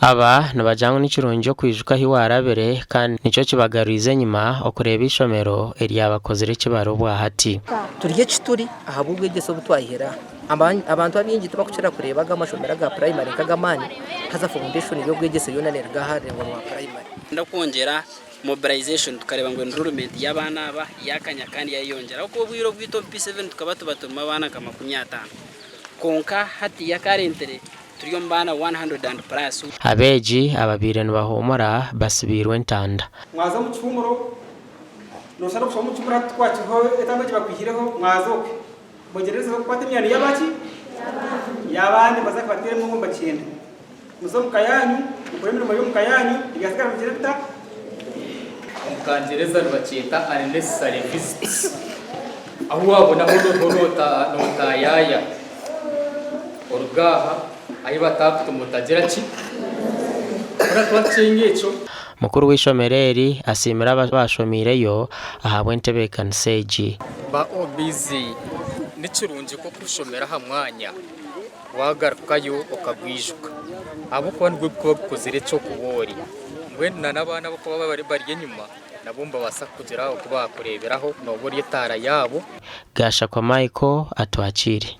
Aba nibagira ngu nikirungi okwijuka ahi waarabire kandi nikyo kibagarwize enyima okureeba eishomero eryabakozire eki bari obwahati. Turi eki turi ahabw'obwegyese obu twayihire aha. Abantu abaingi tibakukira kureeba aga amashomero aga purayimari nk'ag'amaani haza foundation y'obwegyese yoona neeruga aha rurengo rwa purayimari. N'okwongyera mobilization tukareeba ngu enrollment y'abaana aba yaakanya kandi yayeyongyera ahabw'okuba obwire obwitu omu P7 tukaba tuba turimu abaana nka 50 kwonka hatiiya currently Turi omu baana 100 and plus. Abeegi ababaire nibahuumura basibiirwe entanda. Mwaza omu kihuumuro, nooshusha n'okushoma omu kihuumuro hati tukwakireho etambu egi bakwihireho, mwaza okwe. Mwegyendesereze okukwata emyani y'abaki? Y'abandi mbaza kubateera emwe mbakyenda. Muze omu ka yaanyu, mukore emirimo y'omu ka yaanyu, ebyatsigara mugire bita? Omu Kangyereza nibakyeta unnecessary visits. Ahu waabona hoona oriho nootaayaaya. Oruga aha ahi bataakutuma otagira ki? Okora twakyenga ekyo. Mukuru w'eishomero eri asiimire abaashomiireyo ahabw'entebeekanisa egi. Ba OBs, Ni kirungi ku okushomera aha mwanya waagarukayo okagwijuka ahabw'okuba nigwo gukuba gukozire eky'okuba ori. Mbwenu n'abaana abarikuba bari enyima nabo nibabaasa kugira oku baakureeberaho nooba ori etaara yaabo. Gashakwa Michael atwakiire.